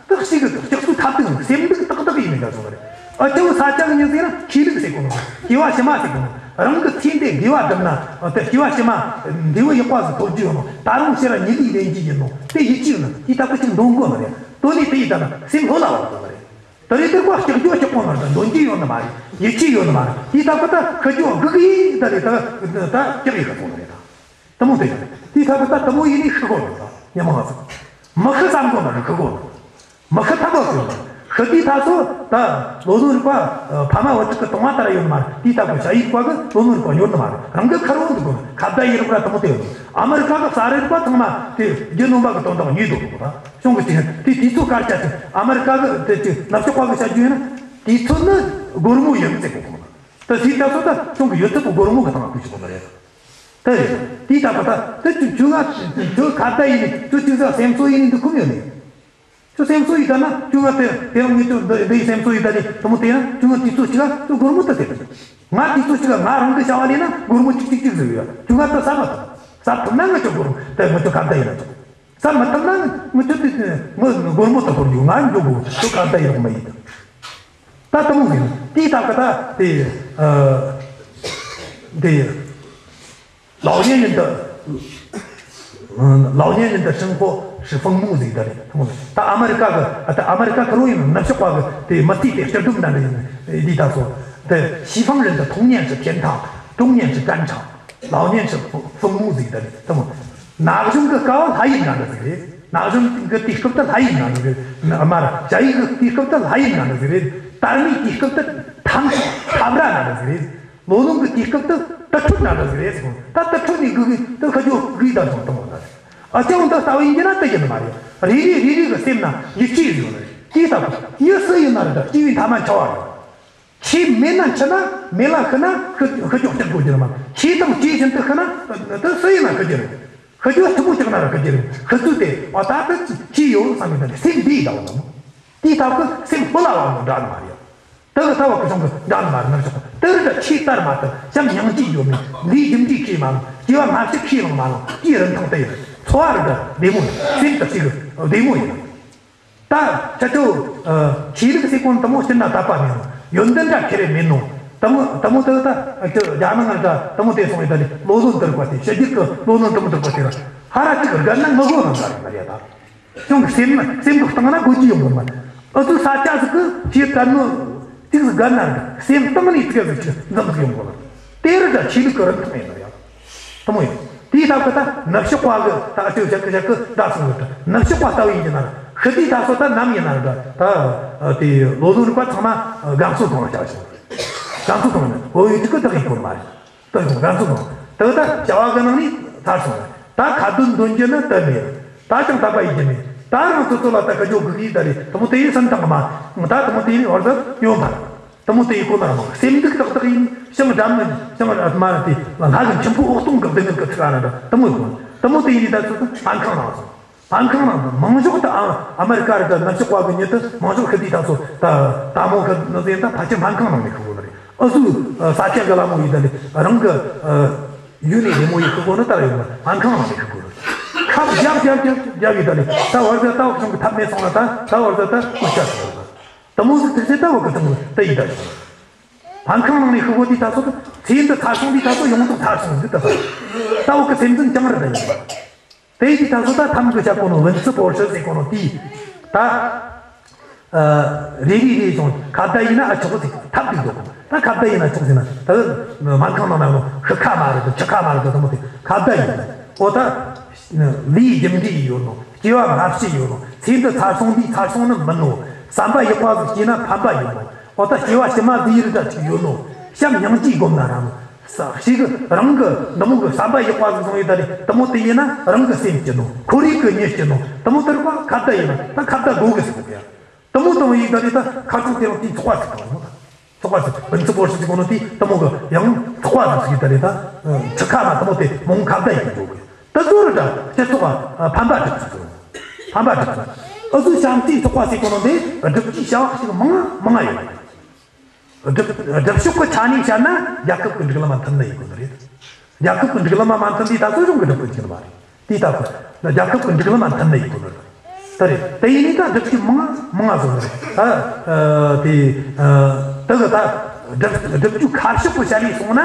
དེ་ཞིག་གི་སྐྱིད་སུ་ཐབས་དང་སེམས་སྡུག་ཏག་ཏག་ཡིན་ནི་འདྲ་སོང་བ་རེད། ཨ་ཅོ་ས་ཆ་གི་ཉིན་ཟེར་ན་ཆོས་ལུགས་ཟེར་གོ་ནོ། སྐྱེ་བ་ཕྱི་མ་ཟེར་གོ་ནོ། རང་གི་ཚེ་འདི་འདས་པ་བསྒྲུབ་ན་དེ་སྐྱེ་བ་ཕྱི་མ་འདས་པོ་ཡག་པ་ཟིག་ཐོབ་རྒྱུ་ཡོད་ནོ། ད་རུང་ཕྱིར་ཉི་ལིའི་ལེན་རྒྱུ་ཡིན་ནོ། དེ་ཡིད་ཆེས་ཡོད་ནོ། དེ་ལྟ་བུ་ཅིག་འདོན་དགོས་ནི་རེད། དོན་ནི་དེ་ཡིན་ད་ན་སེམས་ལྷོད་ལྷོད་ཡོད་ནི་རེད། ད་རེས་དེར་པ་སྐྱག་རྒྱུ་སྐྱག་པོ་མ་རེད། འདོན་རྒྱུ་ཡོད་ནི་མ་རེད། ཡིད་ཆེས་ཡོད་ནི་མ་རེད། དེའི་ཐབས་ཀྱིས་ད་ཤི་རྒྱུ་སྒུག་གི་ད་རེད། ད་ད་སྐྱག་ཡིན་ཁ་ཚོང་ནི་རེད། ད་དེ་མོ་དེ་ཡིན། དེའི་ཐབས་ཀྱིས་ད་དེ་མོ་ཡིན་ནི་ཤི་གོ་ནི་ད་ཉི་མ་ང་ཚོ་མི་ཤི་བསམ་གོ་ནི་རེད། ཤི་གོ་ནི་མི་ཤི་ཐབས་གོ་ནི། ཤི་དུས་ད་ཚོ་ད་ལོ་ལོན་རིག་པ་ཕ་མ་བུ་ཕྲུག་གི་གདོང་བ་ལྟར་ཡོད་ནི་མ་རེད། དེའི་ཐབས་ཀྱིས་ཞ་ཡི་རིག་པ་གི་ལོ་ལོན་རིག་པ་ཡོད་ནི་མ་རེད། རང་གི་ཁ་རོག་འདུག་གོ་ནི། ཁ་བརྡ་ཡི་རིག་པ་དེ་མོ་དེ་ཡོད་ནི། ཨ་མི་རི་ཀ་གི་གསར་རིག་པ་ཚང་མ་དེ་རྒྱུ་ནོམ་པ་གི་དོན་དག་ཉོས་འདུག་གོ་ད། གཞུང་གི་ཅིག་དེ་དུས་ཚོད་སྐར་ཆ་ཅིག་ཨ་མི་རི་ཀ་གི་དེ་ཅིག་ནུབ་ཕྱོགས་པ་གི་བྱ་རྒྱུ་ཡིན་ན་དུས་ཚོད་ནི་སྒོར་མོ་ཡིན་ཟེར་གོ་གོ་ན། ད་སྲིད་ད་ཚོད་ད་གཞུང་གི་ཡོད་ཚད་པོ་སྒོར་མོ་གི་སྟེང་ལ་བུད་ཅིག་གོ་ན་རེད། དེ་རེད། དེའི་ད་པ་ད་དེ་ཅིག་ཅུ་ང་ཅུ་ཁ་བརྡ་ཡིན་ནི་ཅུ་ཅིག་ཟ་སེམས་གསོ་ཡིན་ནི་འདི་ཁུམ་ཡོད་ནི། ཅུ་སེམས་གསོ་ཡིན་ད་ན་ཅུ་ང་དེ་དེ་རང་ངས་ཅུ་འདི་འདི་ཡི་སེམས་གསོ་ཡིན་ད་ནི་དེ་མོ་དེ་ན་ཅུ་ང་དུས་ཚོད་ཅིག་ལ་ཅུ་སྒོར་མོ་ད་དེ་རེད། ང་དུས་ཚོད་ཅིག་ལ་ང་རང་གི་བྱ་བ་ལས་ན་སྒོར་མོ་ཅིག་ཅིག་ཅིག་ཟིག་ཡོད། ཅུ་ང་ད་ཟ་མ་ཐུབ། ཟ་ཐུབ་ན་ང་ཅུ་སྒོར་མོ་དེ་ང་ཅུ་ཁ་བརྡ་ཡིན་ན་ཅུ། ཟ་མ་ཐུབ་ན་ང་ཅུ་དེ་ང་སྒོར་མོ་ད་ཁོར་རྒྱུ་ང་འཇོག་དགོས་ཅུ་ཁ་བརྡ་ཡིན་མ་ཡིན་ད། ད་དེ་མོ་ཡིན། དེའི་ཐབས་ཀྱིས་ད་དེ་ཨ་དེ་老年人的老年人的生活是坟墓ཟེར་ད་རེད། དེ་མོ་ད་ཨ་མི་རི་ཀ་གི་ད་ཨ་མི་རི་ཀ་གི་རོ་ཡིན་ནུབ་ཕྱོགས་པ་གི་དེ་མི་ཚེ་དེ་སྤྱི་སྒྲོམ་ད་འདྲ་ཡིན། འདི་ད་སོ་དེ་西方人的童年是天堂，中年是战场， 老年是坟墓ཟེར་ད་རེད། དེ་མོ་ན་གཞོན་གྱི་སྐབས་ལྷ་ཡུལ་ན་འདྲ་ཟིག་རེད། ན་གཞོན་གྱི་དུས་སྐབས་དེ་ལྷ་ཡུལ་ན་འདྲ་ཟིག་རེད། མ་ར་ཞ་ཡི་གི་དུས་སྐབས་དེ་ལྷ་ཡུལ་ན་འདྲ་ཟིག་རེད། དར་མའི་དུས་སྐབས་དེ་ཐང་ཐབ་ར་ན་འདྲ་ཟིག་རེད། ལོ་ལོན་གྱི་དུས་སྐབས་དེ་དུར་ཁྲོད་ན་འདྲ་ཟིག་རེད་ཟེར་གོ། ད་དུར་ཁྲོད་ནས་སྒུག་གི་དེ་ཤི་རྒྱུ་སྒུག་ད་སོང་དེ་མོ་ན་རེད། ཨ་ཅང་དེ་ལྟ་བུ་ཡིན་གྱི་ན་དེ་ཡིན་ནི་མ་རེད། རེ་རེ་རེ་རེ་གི་སེམས་ན་ཡིད་ཆེས་ཡོད་ནི་རེད། དེའི་ལྟ་བུ་ཡིད་སུ་ཡིན་ན་རེད། ད་སྐྱེ་བའི་མཐའ་མ་འཆི་བ་རེད། ཆོས་མེད་ན་འཆི་ན། མེད་ལ་ཤི་ན་ཤི་ཤི་རྒྱུ་སྐྱུར་དགོས་རྒྱུ་རེད་མ། ཆོས་དང་ཆོས་བཞིན་དུ་ཤི་ན་དེ་སུ་ཡིན་ན་ཤི་རྒྱུ་རེད། ཤི་རྒྱུ་ཐུ་མོ་སྐྱག་ན་ར་ཤི་རྒྱུ་རེད། ཤི་ཚུལ་དེ་ཨ་ད་དེ་ཆོས་ཡོད་བསམ་མི་འདུག་སེམས་འདི་ཡི་ལྟ་བུ་དང་། དེའི་ཐབས་ཀྱིས་སེམས་ཕོ་ལ་བ་མོ་འདྲ་ནི་མ་རེད། དེ་གི་ལྟ་བ་གི་སོང་གི་འདྲ་ནི་མ་རེད། ནུབ་ཕྱོགས་ དེ་རུ་འདྲ་ཆེས་དར་མ་དར་བྱམས་སྙིང་རྗེ་ཡོད་མེད། ལས་རྒྱུ་འབྲས་ཁས་མ་ལོངས། སྐྱེ་བ་སྔ་ཕྱི་ཁས་ལོངས་མ་ལོངས། དེའི་རིན་ཐང་དེ་ཡིན། འཚོ་བ་རུ་འདྲ་བདེ་མོ་ཡིན། སེམས་དེ་ཅིག་བདེ་མོ་ཡིན། ད་ཁྱེད་ཚོ་ཆོས་ལུགས་ཟེར་གོ་ནོ་དེ་མོ་སྤྱིར་ན་དད་པ་མེད་ནོ། ཡོན་ཏན་འདྲ་ཁེ་རེ་མེད་ནོ། དེ་མོ་དེ་མོ་དེ་ད་རྒྱ་ནང་ང་འདྲ་དེ་མོ་དེ་སོང་ཡོད་ད་ལས་བློ་ལོན་དེར་བཀོད་དེ། ཕྱི་རྒྱལ་གི་བློ་ལོན་དེ་མོ་དེར་བཀོད་དེ་ར། ཧ་ར་ཅིག་རྒན་ན་ངུ་གོ་རང་ག་རེ་མ་རེད་ད། ཀྱང་སེམས་སེམས་ཀྱི་སྟེང་ན་གོ་རྒྱུ་ཡོང་གི་མ། ཨུ་ཚོ་ས་ཆ་ཟིག་གི་ཆེས་དར་ནོ་ཅིག་ཟིག་རྒན་ན་སེམས་སྟེང་ནས་ཅིག་ཟིག་འཛོམས་ཟིག་ཡོང་གི་མ། དེ་རུ་ད་ཆོས་ལུགས་ཀྱི་རིན་ཐང་ཡིན་ནོ་ཡ། དེ་མོ་ཡིན། དེའི་སྟབས་ཀྱིས་ད་ནུབ་ཕྱོགས་པ་གི་ད་ཨ་ཅོ་ཞག་གི་ཞག་གི་ད་སོང་གི་ད་ནུབ་ཕྱོགས་པ་ལྟ་བུ་ཡིན་གྱི་ན་ར། ཤི་དུས་ད་སོ་ད་ནམ་ཡིན་ན་ར་ད་དེ་བློ་ལོན་རིག་པ་ཚང་མ་སྒམ་ཚུགས་གང་ལ་བཞག་སོང་། སྒམ་ཚུགས་གང་ལ་འོ་ཡོད་ཅིག་གི་བདག་ཡིན་གོ་མ་རེད། ད་སྒམ་ཚུགས་གང་ད་ད་བྱ་བ་གི་ནང་ནས་ཚར་སོང་། ད་ཁ་འདོན་འདོན་རྒྱུ་ནི་དེ་མེད། ད་ཅང་དད་པ་ཡིན་གྱི་མེད། ད་རང་ཚོ་ཚོ་ལ་ད་ཁ་ཇོ་གི་གི་ད་རེད། དེ་མོ་དེ་ཡིན་སེམས་ཐང་གི་མ། ད་དེ་མོ་དེ་ཡིན་བར་དུ་ཡོང་ཐལ། དེ་མོ་དེ་ཡི་གོ་ན་མང་སེམས་སྡུག་ཏག་ཏག་ཡིན། ཞིང་འགྲམ་ནི་ཞིང་ར་མ་ར་དེ་ལྷ་གི་འཆིང་བུ་འོག་སྟོང་གི་སྡུག་བསྔལ་གི་ཚིག་ཨ་ན་འདྲ་དེ་མོ་ཡི་གོ་ན། དེ་མོ་དེ་ཡིན་དུས་ད་ཚོད་དུ་སྨན་ཁང་ནང་སོང་། སྨན་ཁང་ནང་དུ་མང་ཤོས་དུ་ཨ་ཨ་མེ་རི་ཀ་རི་དུ་ནུབ་ཕྱོགས་པ་གི་མྱི་དུ་མང་ཤོས་ཤི་དུས་ད་ཚོད་ད་ད་མོ་གི་ནི་ཟེར་ད་ཕལ་ཆེར་སྨན་ཁང་ནང་ནས་ཤི་གོ་ནི་རེད། ཨུ་ཚོ་ས་ཆ་གི་ལ་མོ་ཡིན་ད་ནི་རང་གི་ཡུལ་ནས་རི་མོ་ཡི་ཤི་གོ་ནི་ད་ཡོད་ན་སྨན་ཁང་ནང་ནས་ཤི་གོ་ནི་རེད། ཁབ་རྒྱབ་རྒྱབ་རྒྱབ་རྒྱབ་ཡིན་ད་ནི་ད་བར་དུ་ད་འོག་ཤོང་གི་ཐབས་མེད་སོང་ན་ད་ད་བར་དུ་ད་ཀུ་ཤ་སོང་ད། དེ་མོ་ཟིག་དེ་ཚེ་ལྟ་བུ་གི་དང་དེ་ཡི་ད་ཞོག་སྨན་ཁང་ནང་ནས་ཤི་གོ་དུས་ད་སོ་ཚེ་འདི་ཚར་སོང་དུས་ད་སོ་ཡོང་དུ་ཚར་སོང་ཟིག་ད་ས་ལྟ་བུ་གི་སེམས་འཛིན་ཅང་རེད་ད་ཡིན་པ། དེ་དུས་ད་སོ་ད་ཐམ་གི་བྱ་གོ་ནོ་ཝིན་སི་པོར་ཤི་ཟེར་གོ་ནོ་དེ་ད་རེ་རེ་རེ་བྱུང་ཁ་བརྡ་ཡིན་ན་ཨ་ཆོག་ཟིག་ཐབས་དུས་འདུག་ད་ཁ་བརྡ་ཡིན་ན་ཆོག་ཟིག་ན་ད་སྨན་ཁང་ནང་ན་ནོ་ཤི་ཁ་མ་རེད་དུ་ཆི་ཁ་མ་རེད་དུ་དེ་མོ་དེ་ཁ་བརྡ་ཡིན། འོ་ད། ལས་རྒྱུ་འབྲས་ཡོད་ནོ། སྐྱེ་བ་སྔ་ཕྱི་ཡོད་ནོ། ཚེ་འདི་ཚར་སོང་དུས་ཚར་སོང་ནི་མིན་ནོ། བསམ་པ་ཡག་པ་ཟིག་སྐྱེས་ན་ཕན་པ་ཡོད་ནོ། འོ་ད་སྐྱེ་བ་ཕྱི་མ་དེ་ཡི་རིགས་ད་ཅིག་ཡོད་ནོ། བྱམས་སྙིང་རྗེ་སྒོམ་ན་ར་ནོ། ས་ཞིག་རང་གི་འདི་མོ་གི་བསམ་པ་ཡག་པ་ཟིག་བཟུང་ཡོད་ད་རེད། འདི་མོ་དེ་ཡིན་ན་རང་གི་སེམས་སྐྱིད་ནོ། ཁོར་ཡུག་གི་མྱི་སྐྱིད་ནོ། འདི་མོ་དེ་རིགས་པ་ཁ་བརྡ་ཡིན་ན་ད་ཁ་བརྡ་དགོས་གི་ཟེར་གི་ཡ། དེ་མོ་དང་ཡིག་ད་རེད། ད་ཁ་ཚང་དེ་རང་དེའི་ཚོགས་པ་ཟིག་དང་མོ་ད། ཚོགས་པ་ཟིག་ཕུན་ཚོགས་པོ་ཟིག་གོ་ནོ་དེ་དེ་མོ་གི་ཡང་ཚོགས་པ་ཟིག་ཟིག་ད་རེད། ད་ཁྲི་ཁ་ན་དེ་མོ་དེ་མོང་ཁ་བརྡ་ཡིག་འགྲོ་གི་ད་ཟོ་རེད། ད་སྤྱི་ཚོགས་ཕན་པ་སྒྲུབ་ཚུལ་ཕན་པ་སྒྲུབ་ཚུལ་ཨུ་ཚོ་བྱམས་བརྩེའི་ཚོགས་པ་ཟིག་གོ་ནོ་དེ་སྒྲུབ་ཀྱི་བྱ་བ་ཞིག་མང་མང་ཡོད། སྒྲུབ་སྒྲུབ་ཕྱོགས་ཀྱི་ཆ་ནས་བཤད་ན་རྒྱལ་ཁབ་ཀྱི་སྒྲིག་ལམ་མ་མཐུན་ནི་ཡིན་དགོས་ནི་རེད། རྒྱལ་ཁབ་ཀྱི་སྒྲིག་ལམ་མ་མཐུན་དུས་ད་གཟོད་གཞུང་གི་སྒྲུབ་ཕུན་ཆེ་ནི་མ་རེད། དེའི་སྟབས་ཀྱིས་རྒྱལ་ཁབ་ཀྱི་སྒྲིག་ལམ་མ་མཐུན་ནི་ཡིན་དགོས་ནི་རེད། ད་རེད། དེ་ཡིན་ནའི་ད་སྒྲུབ་ཀྱི་མང་ང་མང་ང་བཟོ་ནི་རེད། ད་དེ་ད་གི་ད་སྒྲུབ་སྒྲུབ་རྒྱུ་ཁ་ཕྱོགས་པོ་བཤད་ནས་སོང་ན།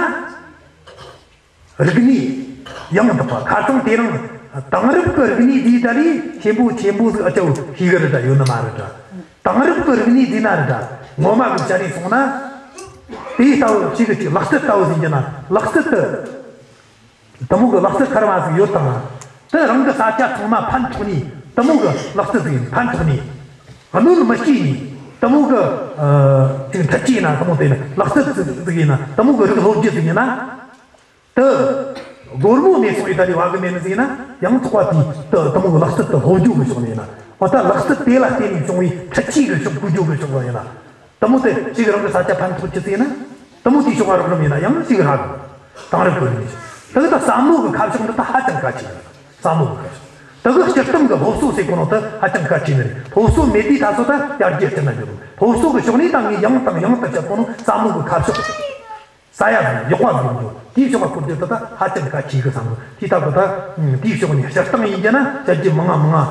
རིག་གནས་ཡང་དག་པ་ཁ་སང་དེ་རིང་དེང་རབས་ཀྱི་རིག་གནས་འདིའི་ད་ལས་ཆེན་པོ་ཆེན་པོ་ཟིག་ཨ་ཅོ་ཤེས་གི་རེད་ད་ཡོད་ནི་མ་རེད་ད། དེང་རབས་ཀྱི་རིག་གནས་འདི་ན་རེད་ད་ངོ་མ་གི་བཤད་ནས་སོང་ན། དེའི་ལྟ་བུ་ཞིག་གི་ཅིག་ལག་རྩལ་ལྟ་བུ་ཟིན་གྱི་ན་ལག་རྩལ་དུ་དེ་མོ་གི་ལག་རྩལ་འཁར་བ་ཟིག་ཡོད་དང་། དེ་རང་གི་ས་ཆ་ཚང་མ་ཕན་ཐོགས་ནས་དེ་མོ་གི་ལག་རྩལ་ཟིག་ཕན་ཐོགས་ནས་གནོད་མི་སྐྱེལ་ནས་དེ་མོ་གི་ཅིག་འཕྲུལ་ཆས་ཡིན་ན་དེ་མོ་དེ་ལག་རྩལ་ཟིག་ཡིན་ན་དེ་མོ་གི་རིགས་སློབ་རྒྱུ་ཟིག་ཡིན་ན། དེ་སྒོར་མོ་མེད་སོང་ཡི་ད་ནི་བ་གི་མེད་ནི་ཟིག་ཡིན་ན་ཡང་ཚོགས་པ་དེའི་དེ་དེ་མོ་གི་ལག་རྩལ་དེ་སློབ་རྒྱུ་གི་ཕྱོགས་ནས་ཡིན་ན། འོ་ད་ལག་རྩལ་དེ་ལ་བརྟེན་ནས་བྱུང་བའི་འཕྲུལ་ཆས་གི་ཕྱོགས་བཀོལ་རྒྱུ་གི་ཕྱོགས་ལ་ཡིན་ན། དེ་མོ་དེ་གཅིག་རང་གི་ས་ཆ་ཕན་ཐོགས་ཆི་ཟིག་ཡིན་ན། དེ་མོ་དེའི་ཕྱོགས་ལ་རོགས་རམ་ཡིན་ན་ཡང་གཅིག་རག་གི། དེང་རབས་གི་རིག་གནས་ཤིག་དེ་གི་ད་བསམ་བློ་གི་ཁ་ཕྱོགས་འདི་ད་ཧ་ཅང་གལ་ཆེ་ཡིན། བསམ་བློ་གི་ཁ་ཕྱོགས་དེ་གི་སྤྱིར་བཏང་གི་སློབ་གསོ་ཟེར་གོ་ནོ་དེ་ཧ་ཅང་གལ་ཆེ་ནི་རེད། སློབ་གསོ་མེད་དུས་ད་གཟོད་ད་ཡར་རྒྱས་ཕྱིན་ན་འགྱུར་རོ། སློབ་གསོ་གི་ཕྱོགས་ནས་ད་ངས་ཡང་དང་ཡང་དུ་བཤད་གོ་ནོ་བསམ་བློ་གི་ཁ་ཕྱོགས། ས་ཡ་ཡག་པ་ཟིག་ཡོང་རྒྱུ་དེའི་ཕྱོགས་ལ་བཀོལ་རྒྱུ་དེ་ད་ཧ་ཅང་གལ་ཆེ་གི་བསམ་གི། དེའི་སྟབས་ཀྱིས་ད་དེའི་ཕྱོགས་ནས་སྤྱིར་བཏང་ཡིན་རྒྱུ་ན་བཤད་རྒྱུ་མང་ང་མང་ང་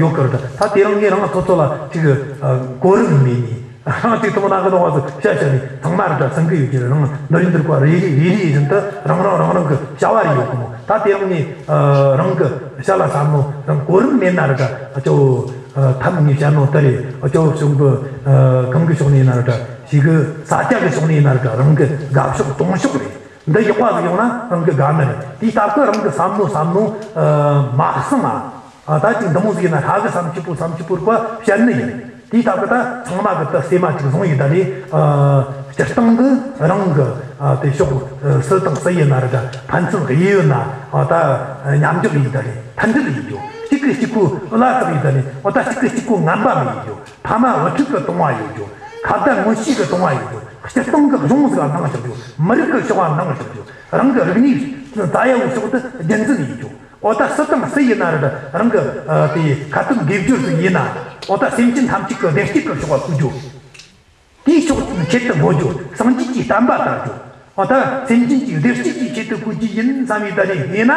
ཡོད་གི་རེད། ད་དེ་རིང་ངས་རང་ཚོ་ཚོ་ལ་ཅིག་གོ་རིམ་མེད་ནས་རང་ཅིག་དེ་མོ་ནང་གི་ནང་བ་ཚོ་བཤད་བཤད་ནས་ཚང་མ་རེད་ད་སེང་གི་ཡོད་ཀྱི་རེད། རང་འདི་རིང་འདིར་བཀའ་རེ་རེ་རེ་རེ་བཞིན་དུ་རང་རང་རང་རང་གི་བྱ་བ་རེ་ཡོད་གི་མོ། ད་དེ་རིང་ངས་རང་གི་བཤད་ལ་བསམ་མོ་རང་གོ་རིམ་མེད་ན་རེད་ད་ཅོ། ཐབས་ངས་བཤད་ནོ་དེ་རེད། ཨ་ཅོ་གཞུང་གི་ཨ་གང་གི་ཕྱོགས་ནས་ཡིན་ན་རེད་ད། ཞིག་གི་ས་སྐྱ་གི་ཕྱོགས་ནས་ཡིན་ན་རེད་ད། རང་གི་དགའ་ཕྱོགས་གཏོང་ཕྱོགས་རེད། འདི་ཡག་པ་ཟིག་ཡོང་ན་རང་གི་དགའ་ནི་རེད། དེའི་སྟབས་ཀྱིས་རང་གི་བསམ་མནོ་བསམ་མནོ་ཨ་མ་གསང་ང་། ཨ་ད་ཅིག་འདི་མོ་ཟིག་ཡིན་ན་ཧ་གི་བསམ་ཆི་པོ་བསམ་ཆི་པོ་རེད་པ་བཤད་ནི་ཡིན། དེའི་སྟབས་ཀྱིས་ད་ཚང་མ་གི་ད་སེམས་མ་ཅིག་བཟུང་ཡི་ད་ལས་ཨ་སྤྱིར་བཏང་གི་རང་གི་ཨ་དེ་ཕྱོགས་ཨ་སུ་དང་སུ་ཡིན་ན་རེད་ད། ཕན་ཚུན་གཡས་ཡོད་ན་ཨ་ད་མཉམ་འཇོག་ཡི་ད་ལས་མཐུན་སྒྲིལ་ཡི་རྒྱུ། གཅིག་གིས་གཅིག་པོ་བླ་བཏགས་ཡི་ད་ལས་ཨ་ད་གཅིག་གིས་གཅིག་པོ་ངན་པ་མི་ཡི་རྒྱུ། ཕ་མ་བུ་ཕྲུག་གི་གཏོང་བ་ཡོད་རྒྱུ། ཁ་བརྡ་མངོན་ཤེས་ཀྱི་གཏོང་བ་ཡོད་རྒྱུ། སྤྱིར་བཏང་གི་གཞུང་ཟིག་ལ་སྣང་ཆགས་རྒྱུ། མི་རིགས་ཀྱི་ཕྱོགས་ལ་སྣང་ཆགས་རྒྱུ། རང་གི་རིག་གནས་རྩ་ཡག་གི་ཕྱོགས་དེ་རྒྱུན་འཛིན་ཡེད་རྒྱུ། འོ་ད་སུ་དང་སུ་ཡིན་ན་རེད། རང་གི་ཨ་དེ་ཁ་ཏོན་དགེ་སྦྱོར་ཟིག་ཡིན་ན། འོ་ད་སེམས་ཅན་ཐམས་ཅད་ཀྱི་བདེ་སྐྱིད་ཀྱི་ཕྱོགས་ལ་བཀོལ་རྒྱུ། དེའི་ཕྱོགས་ཆེད་དུ་འགོད་རྒྱུ། སངས་རྒྱས་ཀྱི་བསྟན་པ་དར་རྒྱུ། འོ་ད་སེམས་ཅན་གྱི་བདེ་སྐྱིད་ཀྱི་ཆེད་དུ་བཀོལ་རྒྱུ་ཡིན་བསམ་པའི་ད་རེས་ཡིན་ན།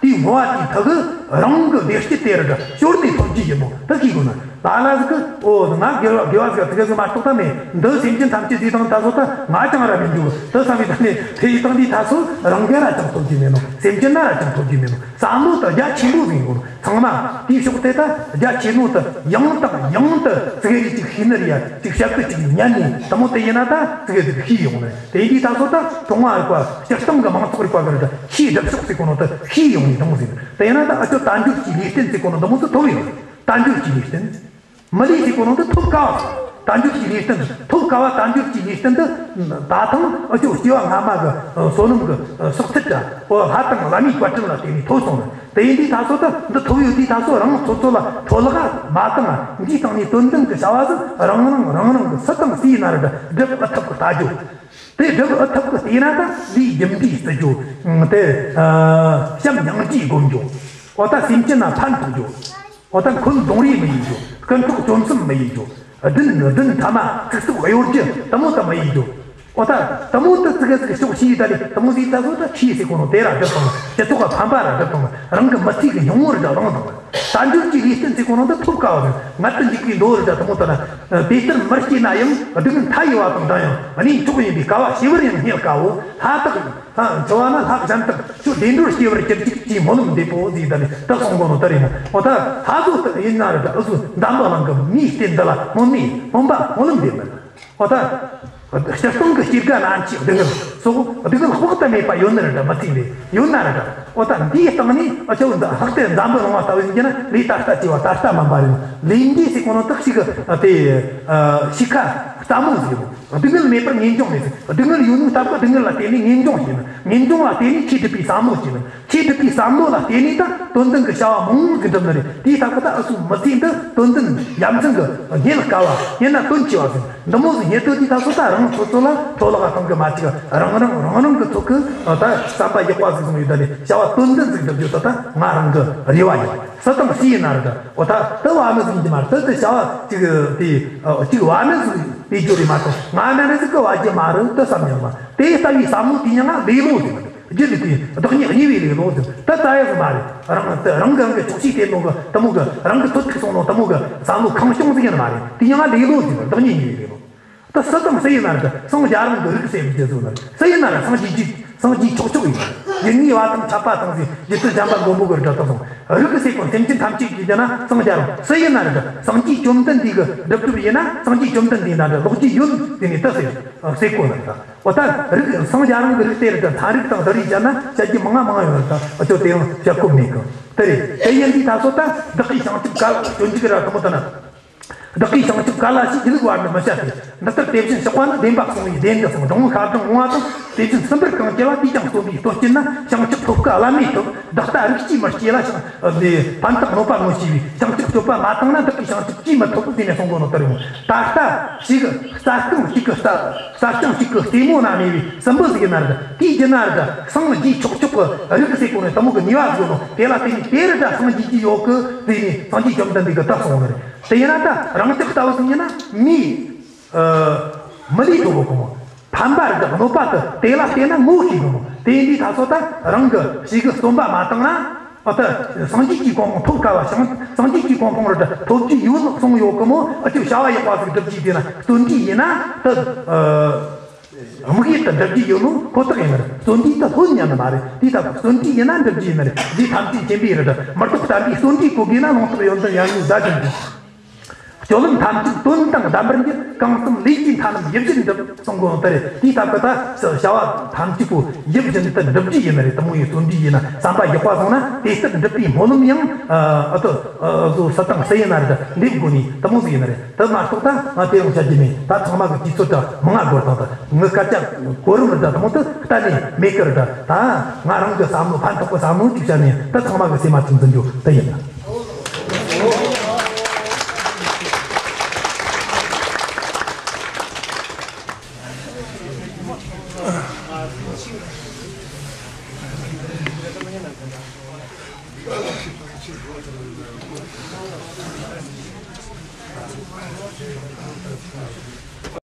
དེའི་བསྔོ་བ་དེའི་ཐོག་གི་རང་གི་བདེ་སྐྱིད་དེ་རུ་ཤོར་ནས་ཐོབ་རྒྱུ་ཡིན་ནོ་ད་ཤེས་དགོས་ན། ད་ལ་ཟིག་གི་འོ་ང་དགེ་བ་དགེ་བ་ཟིག་ཙི་གེ་ཟིག་མ་གཏོགས་ད་མེད། འདི་སེམས་ཅན་ཐམས་ཅད་དེ་དང་ད་སོ་ད་ང་ཅང་ར་མི་འགྱུར་ད་བསམ་པའི་ད་ནས་དེ་ཡི་དང་དེའི་ད་སོ་རང་གི་ར་ཅང་ཐོབ་རྒྱུ་མེད་ནོ། སེམས་ཅན་ན་ར་ཅང་ཐོབ་རྒྱུ་མེད་ནོ། བསམ་བློ་དེ་རྒྱ་ཆེན་པོ་ཟིག་ཡིན་དགོས་ནོ། ཚང་མ་དེའི་ཕྱོགས་དེ་ད་རྒྱ་ཆེ་ནོ་དེ་ཡང་དང་ཡང་དུ་ཙི་གེ་རེ་ཅིག་ཤེས་ནི་རེད་ཡ། ཅིག་བཤད་གི་ཅིག་ཉན་ནས་དེ་མོ་དེ་ཡིན་ན་ད་ཙི་གེ་ཟིག་ཤེས་ཡོང་ནི་རེད། དེ་ཡིན་དུས་ད་སོ་ད་ཀྲུང་ཧྭ་རིག་པ་སྤྱིར་བཏང་གི་མང་ཚོགས་རིག་པ་གི་རེད། ཤེས་སྒྲུབ་ཕྱོགས་ཟེར་གོ་ནོ་དེ་ཤེས་ཡོང་ནས་དེ་མོ་ཟིག་དེ་ཡིན་ན་ད་ཨ་ཅོ་དལ་འབྱོར་གྱི་ལས་རྟེན་ཟེར་གོ་ནོ་དེ་མོ་ཟིག་ཐོབ་ཡོང་། དལ་འབྱོར་གྱི་ལས་རྟེན། མི་ལས་ཟེར་གོ་ནོ་འདི་ཐོབ་དཀའ་བ། དལ་འབྱོར་གྱི་ལས་རྟེན། ཐོབ་དཀའ་བ་དལ་འབྱོར་གྱི་ལས་རྟེན་འདི། ད་ཐེངས་ཨ་ཅོ་སྐྱེ་བ་སྔ་མ་གི་བསོད་ནམས་ཀྱི་ཕྱག་ཚད་དྲ་འོ་ལྷ་དང་བླ་མའི་བཀའ་དྲིན་ལ་བརྟེན་ནས་ཐོབ་སོང་ནི། དེ་ཡིན་དུས་ད་སོ་ད་འདི་ཐོབ་ཡོད་དུས་ད་སོ་རང་སོ་སོ་ལ་འཕྲོ་བརླག་མ་བཏང་། འདིའི་སྟེང་ནས་དོན་ལྡན་གྱི་བྱ་བ་ཟིག་རང་རང་རང་རང་གི་སུ་དང་སུ་ཡིན་ན་ར་འདི་སྒྲུབ་ཨེ་ཐུབ་གི་ལྟ་རྒྱུ། དེ་སྒྲུབ་ཨེ་ཐུབ་གི་བལྟས་ན་ད་ལས་རྒྱུ་འབྲས་བརྩི་རྒྱུ། དེ་བྱམས་སྙིང་རྗེ་སྒོམ་རྒྱུ། འོ་ད་སེམས་ཅན་ལ་ཕན་ཐོགས་རྒྱུ། འོ་ད་འཁོན་གདོང་རེས་མི་ཡེད་རྒྱུ། རྐུ་འཕྲོག་བཅོམ་གསུམ་མི་ཡེད་རྒྱུ། བདུན་བདུན་ཐ་མ་ཚིག་རྩུབ་གཡོ་སྒྱུ་དེ་མོ་ད་མི་ཡེད་རྒྱུ། འོ་ད་དེ་མོ་ད་ཙི་གེ་ཙི་གེ་ཕྱོགས་ཤིག་ད་ལས་དེ་མོ་ཟིག་ད་སོ་ད་ཆོས་ཟེར་གོ་ནོ་དེ་ར་སྒྲུབ་དང་། སྤྱི་ཚོགས་ལ་ཕན་པ་ར་སྒྲུབ་དང་། རང་གི་མི་ཚེ་གི་སྙིང་བོ་ར་བླངས་དང་། དལ་འབྱོར་གྱི་ལས་རྟེན་ཟེར་གོ་ནོ་ད་ཐོབ་དཀའ་བ་རེད། ངལ་དུ་འཇུག་པའི་མདོ་ར་དེ་མོ་ད་ན། དེ་ལྟར་མི་སྐྱེ་ན་ཡང་སྡུག་བསྔལ་མཐའ་ཡས་པ་དང་ལྡན་ཡང་གནས་མཆོག་ཡིན་པའི་དཀའ་བ་སྤྱད་པར་ཡང་བསྙད་དཀའ་བོ། ལྷ་དག་ལྷ་འཆི་བ་ན་ལྷ་གཞན་དག་ཁྱོད་བདེ་འགྲོར་སྐྱེ་བར་གྱུར་ཅིག་ཅེས་སྨོན་ལམ་འདེབས་པོ་ཟེར། ད་ནི་ད་གསུང་གོ་ནོ་ད་རེད་མོ། འོ་ད་ལྷ་བཟོ་ལྟ་ཡིན་ན་རེད། ད་འུ་ཚོ་འཛམ་བུ་གླིང་གི་མིའི་རྟེན་འདི་ལ་སྨོན་ནས་སྨོན་པ་སྨོན་ལམ་འདེབས་མོ། འོ་ད་སྤྱིར་བཏང་གི་སྐྱེ་རྒ་ན་འཆིའི་སྡུག་བསྔལ་སོགས་སྡུག་བསྔལ་དཔག་ཏུ་མེད་པ་ཡོད་ནི་རེད། ད་མི་ཚེ་ལས་ཡོད་ན་རེད། ད་འོ་ད་འདིའི་སྟེང་ནས་ཨ་ཅོ་ལྷག་ཏུ་འཛམ་བུ་གླིང་བ་ལྟ་བུ་ཡིན་གྱི་ན་ལས་ད་ལྟ་བྱས་པ་ད་ལྟ་མིན་པ་རེད། ལས་འབྲས་ཟེར་གོ་ནོ་དག་ཞིག་གི་དེ་ཤི་ཁ་སླ་མོ་ཟིག་ཡོད། སྡུག་བསྔལ་མེད་པར་ངེས་འབྱུང་མེད་ཟེར། སྡུག་བསྔལ་ཡོད་ནོ་སྟབས་ཀྱིས་སྡུག་བསྔལ་ལ་བརྟེན་ནས་ངེས་འབྱུང་སྐྱེ་ནི། ངེས་འབྱུང་ལ་བརྟེན་ནས་ཆོས་སྒྲུབ་པའི་བསམ་བློ་སྐྱེ་ནི། ཆོས་སྒྲུབ་པའི་བསམ་བློ་ལ་བརྟེན་ནས་ད་དོན་ལྡན་གྱི་བྱ་བ་མང་བོ་ཟིག་འགྲུབ་ནི་རེད། དེའི་སྟབས་ཀྱིས་ད་འུ་ཚོའི་མི་ཚེ་འདི་དོན་ལྡན་ཡ་མཚན་གྱི་བསྙད་དཀའ་བ་ཡིན་ན་དོན་ཆེ་བ་ཟིག་འདི་མོ་ཟིག་རྙེད་དོ་དུས་ད་སོ་ད་རང་སོ་སོ་ལ་འཕྲོ་བརླག་གཏོང་གི་མ་བཅུག་རང་རང་རང་རང་གི་ཐོག་གི་ད་བསམ་པ་ཡག་པ་ཟིག་བཟུང་ཡོད། ད་ནི་བྱ་བ་དོན་ལྡན་ཟིག་འགྲུབ་རྒྱུ་ད་ད་ང་རང་གི་རེ་བ་ཡིན། སུ་དང་སུ་ཡིན་ན་རེད། འོ་ད་དེ་བ་མོ་ཟིག་ཡིན་གྱི་མ་རེད། དེ་དེ་བྱ་བ་ཅིག་དེ་ཅིག་བ་མོ་ཟིག་སྤེལ་རྒྱུ་རེད་མ་གཏོགས་ང་ན་རེ་ཟིག་གི་བ་རྒྱུ་མ་རེད། དེ་བསམ་ཡང་མ་དེ་ལྟ་བུའི་བསམ་བློ་དེ་ཡང་ང་ལེ་ལོ་ཟིག་རྒྱུ་ལས་དེ་བདག་ཉིད་གཉིས་པའི་ལེ་ལོ་ཟིག་དེ་ད་ཡག་གི་མ་རེད། རང་དེ་རང་གི་རང་གི་ཆོག་ཤེས་དེ་ནོ་གི་དེ་མོ་གི་རང་གི་ཐོ་ཐུག་སོང་ནོ་དེ་མོ་གི་བསམ་བློ་ཁེངས་སྐྱུང་ཟིག་ཡང་མ་རེད། དེ་ཡང་ང་ལེ་ལོ་ཟིག་བདག་ཉིད་གཉིས་པའི་ལེ་ལོ། ད་སུ་དང་སུ་ཡིན་ན་རེད། སངས་རྒྱས་རང་གི་རིགས་སུ་ཡོད་རྒྱུ་ཟིག་ན་སུ་ཡིན་ན་རེད། སངས་རྒྱས་རྒྱུ་སངས་རྒྱས་ཆོག་ཆོག་ཡིན། ཡིན་ངེས་པ་དང་ཁྱབ་པ་དང་ཟེར་རྒྱུ་མཚན་གཞན་པ་མགོན་པོ་གི་སྒྲ་དག་སོང་། རིགས་སུ་ཟེར་གོ་སེམས་ཅན་ཐམས་ཅད་ཀྱི་རྒྱུད་ན་སངས་རྒྱས་རང་སུ་ཡིན་ན་རེད། སངས་རྒྱས་བཅོམ་ལྡན་འདས་ཀྱི་སྒྲུབ་སྒྲུབ་ཡིན་ན་སངས་རྒྱས་བཅོམ་ལྡན་འདས་ན་འདྲ་ལོག་རྒྱུ་ཡོད་དེ་ནས་ད་ཟེར་ཟེར་གོ་ན་རེད། འོ་ད་རིགས་སངས་རྒྱས་རང་གི་རིགས་དེ་རེད། ད་ཚན་རིག་དང་བསྡུར་རེས་བྱས་ན་བཤད་རྒྱུ་མང་ང་མང་ང་ཡོད་རེད། ད་འུ་ཚོ་དེ་ཡང་བཤད་ཁོམ་མེད་གི། དེ་རེད། དེ་ཡིན་དུས་ད་སོ་ད་བདག་གིས་བྱང་ཆུབ་ག་ལ་སྤྱོད་འཇུག་ར་དང་པོ་ད་ན། བདག་གིས་བྱང་ཆུབ་ག་ལ་ཞིག་སྒྱིད་ལུག་བར་ནི་མི་བྱ་སྟེ། འདི་ལྟར་དེ་བཞིན་གཤེགས་པ་ནི། བདེན་པ་གསུང་བའི་བདེན་དུ་གསུངས། འབྲིང་བོ་ཤ་སྦྲང་བུང་བ་དང་། དེ་བཞིན་གསུམ་པར་གང་སྐྱེ་བ། དེས་ཀྱང་གསོན་པའི་དོན་སྐྱེད་ན། བྱང་ཆུབ་ཐོབ་དཀའ་བླ་མེད་ཐོབ། བདག་ལྟ་རིགས་ཀྱིས་མི་སྐྱེ་ལ། བྱང་ཕན་བཏགས་གནོད་པ་མངོན་ཤེས་པས། བྱང་ཆུབ་སྤྱོད་པ་མ་བཏང་ན། བདག་གིས་བྱང་ཆུབ་ཅིས་མི་ཐོབ། ཟེར་ནས་གསུང་གོ་ནོ་ལྟར་ཡོང་། ད་ལྟ་ཞིག་རྩྭ་རྐང་གཅིག་གི་རྩྭ་རྐང་གཅིག་གི་རྩེ་མོ་ན་གནས་པའི་སྲིན་པོ་ཟིག་ཡིན་ན་རེད། དེའི་རྒྱུད་ན་རེད། སངས་རྒྱས་ཆོག་ཆོག་གི་རིགས་ཟེར་གོ་ནས་དེ་མོ་གི་ནུས་པ་ཟིག་ཡོད་ནོ། དེ་ལ་བརྟེན་ནས་དེ་རུ་འདྲ་སངས་རྒྱས་ཀྱི་ཡོད་གི་ཟེར་ནས་སངས་རྒྱས་བཅོམ་ལྡན་འདས་ཀྱིས་ད་གསུངས་ནི་རེད། དེ་ཡིན་ན་ད་རང་ཅག་ལྟ་བུ་ཟིག་ཡིན་ན་མིའི་ཨ་མི་ལས་དོ་བོ་གོ་མོ། ཕན་པ་རེད། གནོད་པ་དེ་དེ་ལ་བལྟས་ན་ངོ་ཤེས་དགོས་མོ། དེ་ཡིན་དུས་ད་སོ་ད་རང་གི་ཞིག་གི་བརྩོན་པ་མ་བཏང་ན། ཨ་ད་སངས་རྒྱས་ཀྱི་གོ་འཕང་ཐོབ་དཀའ་བ། སངས་སངས་རྒྱས་ཀྱི་གོ་འཕང་རེད། ཐོབ་རྒྱུ་ཡོད་ནོ་གསུངས་ཡོད་གི་མོ། ཨ་ཅོ་བྱ་བ་ཡག་པ་ཟིག་སྒྲུབ་རྒྱུ་དེ་ན་བརྩོན་འགྲུས་ཡིན་ན་ད་ཨ་དམིགས་ཡུལ་དེ་འགྲུབ་རྒྱུ་ཡོད་ནོ་ཁོ་ཐག་ཡིན་ནི་རེད། བརྩོན་འགྲུས་དེ་ལྷོད་ཉན་ནི་མ་རེད། དེ་ལྟ་བུ་བརྩོན་འགྲུས་ཡིན་ན་འགྲུབ་རྒྱུ་ཡིན་ནི་རེད། འདི་ཐམས་ཅད་མཁྱེན་པའི་རེད། མི་ལྡོག་བརྟན་པའི་བརྩོན་འགྲུས་བཀོལ་དགོས་ན། ལུང་རྟོགས་ཡོན་ཏན་ཡར་ངོའི་ཟླ་བཞིན་དུ། སྤྱོད་ལམ་ཐམས་ཅད་དོན་དང་ལྡན་པར་འགྱུར། གང་བསམ་ལས་ཀྱི་མཐའ་རྣམས་ཡིད་བཞིན་འགྲུབ། གསུང་གོ་ནོ་དེ་རེད། དེའི་སྟབས་ཀྱིས་ད་བྱ་བ་ཐམས་ཅད་པོ་ཡིད་བཞིན་དུ་འགྲུབ་རྒྱུ་ཡིན་ནི་རེད། དེ་མོ་ཡི་བརྩོན་འགྲུས་ཡིན་ན་བསམ་པ་ཡག་པ་བཟུང་ན་དེ་ལྟར་འགྲུབ་པའི་སྨོན་ལམ་ཡང་ཨ་ཨ་ཏོ་ཨ་བཟོ་སུ་དང་སུ་ཡིན་ན་རེད། འདེབས་དགོས་ནི་དེ་མོ་ཟིག་ཡིན་ནི་རེད། དེ་མ་གཏོགས་ད་ང་དེ་རིང་བཤད་རྒྱུ་མེད། ད་ཚང་མ་གི་དུས་ཚོད་ད་མང་ང་འགོར་དང་། ད་ངའི་སྐད་ཆ་གོ་རིམ་རེད། ད་དེ་མོ་དེ་གཏན་ནས་མེད་ཀི་རེད། ད་ད་ང་རང་གི་བསམ་བློ་ཕན་ཐོགས་པའི་བསམ་བློ་ཅིག་བཤད་ནས་ད་ཚང་མ་གི་སེམས་མ་ཅིག་འཛིན་རྒྱུ་དེ་ཡིན།